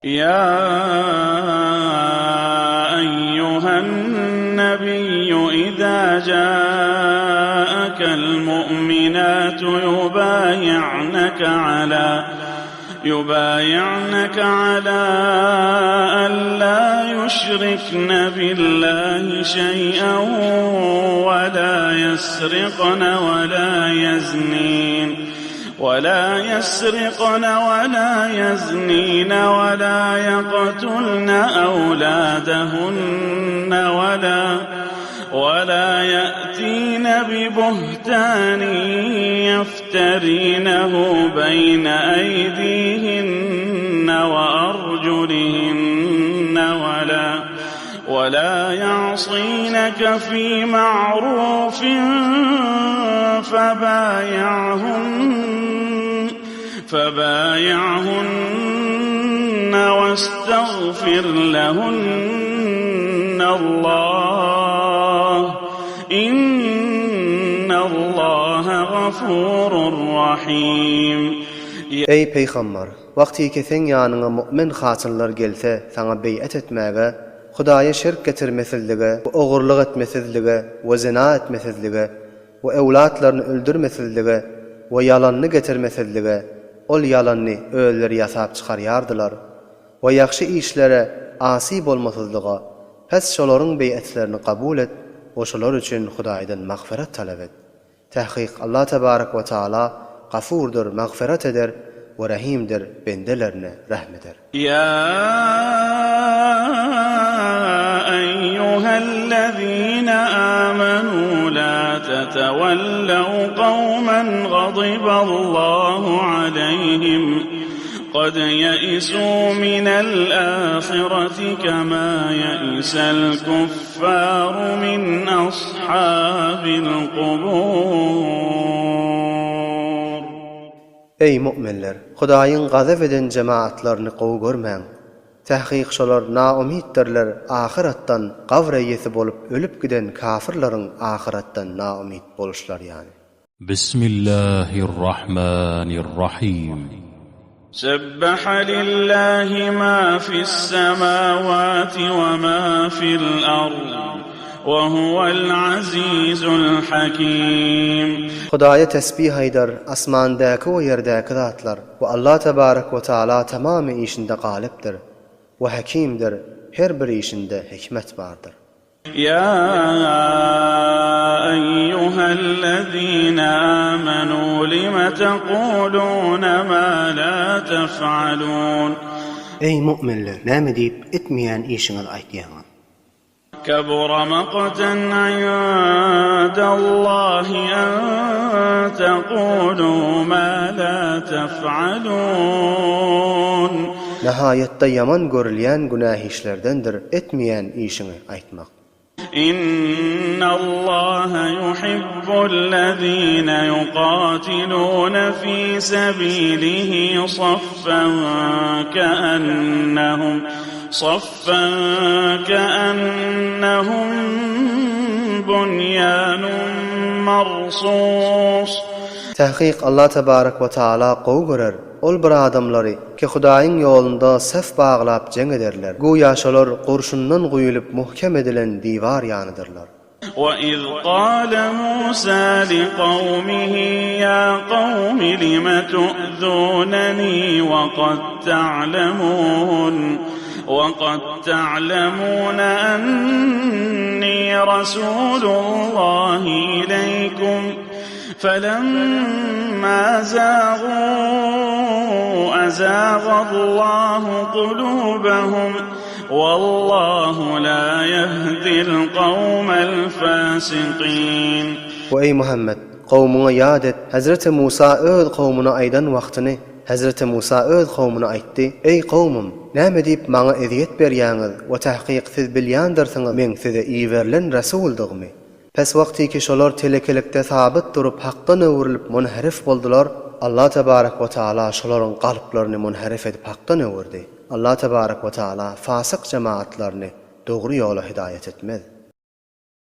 Ýa eýýuhen-nebiyyu izâ jâekel mu'minâtu yubayi'neke alâ yubayi'neke alâ en lâ yuşrikne billâhi şeý'en we lâ yesrikne we lâ yeznîn. ولا يسرقن ولا يزنين ولا يقتلن أولادهن ولا ولا يأتين ببهتان يفترينه بين أيديهن وأرجلهن ولا ولا يعصينك في معروف فبايعهن فبايعهن واستغفر لهن الله إن الله غفور رحيم Eý, pygamber! Wagtyky seň ýanyňa mu'min hatynlar gelse, saňa beý'et etmäge, Hudaýa şirk getirmesizlige we ogurlyk etmesizlige we zyna etmesizlige we öwlatlaryny öldürmesizlige we ýalanyny getirmesizlige, ol ýalanyny özleri ýasap çykarýardylar, we ýagşy işlere asy bolmasyzlyga, pes şolaryň beý'etlerini kabul et we şolar üçin Hudaýdan magfyrat talap et. Tahkyk Allah tebarek we taala Gafurdyr, magfyrat eder, we Rahimdir, bendelerine rehm eder. Ýa eýýuhellezine âmenû lâ tetewellew kawmen gadiballahu aleýhim kad ýeisû minel âhireti kemâ yeisel kuffâr. Kuffaru min ashabil kubur. Eý, mu'minler! Hudaýyň gazap eden jemaatlaryny gowy görmäň. Tahkyk şolar naumytdyrlar ahyratdan gabr eýesi bolup ölüp giden kafyrlaryň ahyratdan naumyt boluşlary ýaly. Bismillahirrahmanirrahim. Sebbehe lillahi ma fis-semawati we ma fil-ard we huwel azizul hakim. Hudaýa tesbih aýdar asmandaky we ýerdäki zatlar we Allah tebarek we taala tamamy işinde galypdyr we hakimdir her bir işinde hikmet bardyr. Ýa eýýuhellezine âmenû lime tekulûne mâ lâ tef'alûn. Eý, mu'minler! Näme diýip, etmeýän işiňizi aýtýaňyz? Kebura makten indallahi en tekulû mâ lâ tef'alûn. Nahaýatda ýaman görülýän günäh işlerdendir etmeýän işiňi aýtmak. Innallaha yuhibbullezine yukatilune fi sebilihi saffen keennehum saffen keennehum bunyanun marsus. Tahkyk Allah tebarek we taala gowy görer ol bir adamlary ki Hudaýyň ýolunda saf baglap jeň ederler, güýä şolar gurşundan guýulyp muhkem edilen diwar ýanydyrlar. وَإِذْ قَالَ مُوسَى لِقَوْمِهِ يَا قَوْمِ لِمَ تُؤْذُونَنِي وَقَدْ تَعْلَمُونَ وَقَدْ تَعْلَمُونَ أَنِّي رَسُولُ اللَّهِ إِلَيْكُمْ فَلَمَّا زَاغُوا أَزَاغَ اللَّهُ قُلُوبَهُمْ وَاللَّهُ لَا يَهْدِي الْقَوْمَ الْفَاسِقِينَ. We eý Muhammet, kowmuňa ýat et, Hezreti Musa öz kowmuna aýdan wagtyny, Hezreti Musa öz kowmuna aýtdy, Eý kowmum, näme diýip maňa ezýet berýäňiz we tahkyk siz bilýändirsiňiz meň size iberilen Resuldygymy? Pes wagtyky şolar telekelikde sabyt durup hakdan öwrülip munherif boldular, Allah tebarek we taala şolaryň kalplaryny munherif edip hakdan öwürdi. Allah tebarek we taala fasyk jemaatlaryny dogry ýola hidaýat etmez.